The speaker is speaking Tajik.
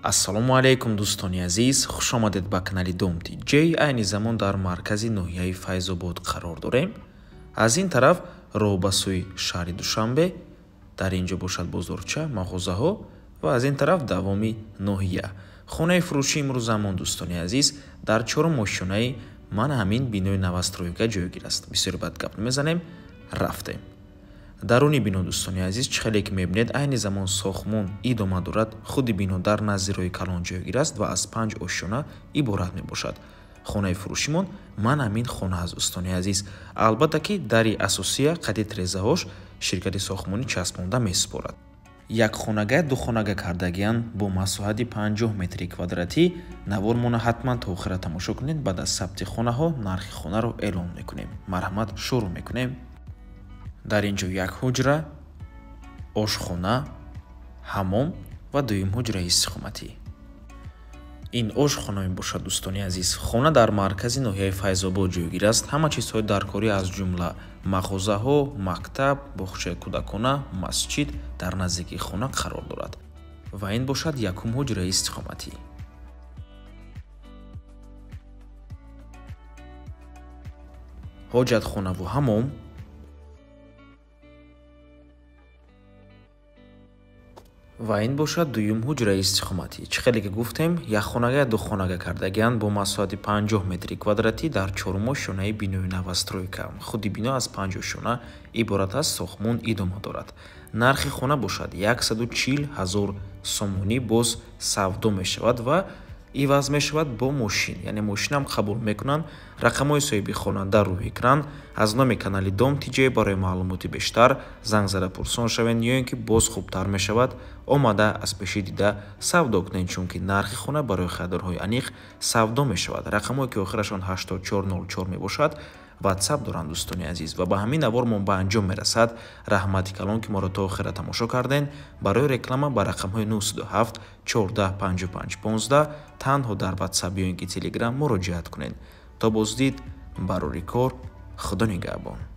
Ассалому алайкум, дӯстони азиз, хуш омадед ба канали Дом ТҶ. Айни замон дар маркази ноҳияи Файзобод қарор дорем. Аз ин тараф роҳ ба сӯи шаҳри Душанбе, дар ин ҷо бошад бозорча, мағозаҳо ва аз ин тараф давоми ноҳия. Хонаи фурӯши имрӯзамон, дӯстони азиз, дар чорум ошёнаи ман ҳамин бинои новостройка ҷойгир аст. Бисёр бад гап намезанем, рафтем. Даруни бино, дӯстони азиз, чӣ хеле ки мебинед, айни замон сохтмон идома дорад. Худи бино дар назди роҳи калон ҷойгир аст ва аз 5 ошёна иборат мебошад. Хонаи фурӯшимон ман ҳамин хона аст, дӯстони азиз. Албатта ки дари асосия қади трезаҳош ширкати сохтмонӣ часпонда месупорад. Як хонага, ду хонага кардагиян бо масоҳати 50 метри квадратӣ. Навормона ҳатман то охира тамошо кунед. Баъд аз сабти хонаҳо нархи хонаро эълон мекунем. Марҳамат, шурӯъ мекунем. Дар ин ҷо як ҳуҷра, ошхона, ҳамом ва дуюм ҳуҷраи истиқоматӣ. Ин ошхона мебошад, дӯстони азиз. Хона дар маркази ноҳияи Файзобод ҷойгир аст. Ҳама чизҳои даркорӣ аз ҷумла мағозаҳо, мактаб, боғчаи кӯдакона, масҷид дар наздикии хона қарор дорад. Ва ин бошад якум ҳуҷраи истиқоматӣ. Ҳоҷатхонаву ҳамом, ва ин бошад дуюм ҳуҷраи истиқоматӣ. Чӣ хеле ки гуфтем, як хонага, ду хонага кардагианд бо масоҳати 50 метри квадратӣ дар чорум ошёнаи бинои новостройка. Худи бино аз 5 ошёна иборат аст, сохтмон идома дорад. Нархи хона бошад 140 000 сомонӣ, боз савдо мешавад ва иваз мешавад бо мошин, яъне мошинам қабул мекунанд. Рақамҳои соҳиби хона дар рӯи экран. Аз номи канали Дом ТҶ барои маълумоти бештар занг зада пурсон шавед, ё ин ки боз хубтар мешавад омада аз пеши дида савдо кунед, чунки нархи хона барои харидорҳои аниқ савдо мешавад. Рақамҳое ки охирашон 8404 мебошад, WhatsApp доранд, дӯстони азиз. Ва ба ҳамин навормон ба анҷом мерасад. Раҳмати калон, ки моро то охира тамошо карден. Барои реклама ба рақамҳои 907 14 55 15 танҳо дар WhatsApp ё ин ки Telegram муроҷиат кунед. То боздид, барори кор, Худо нигаҳбон.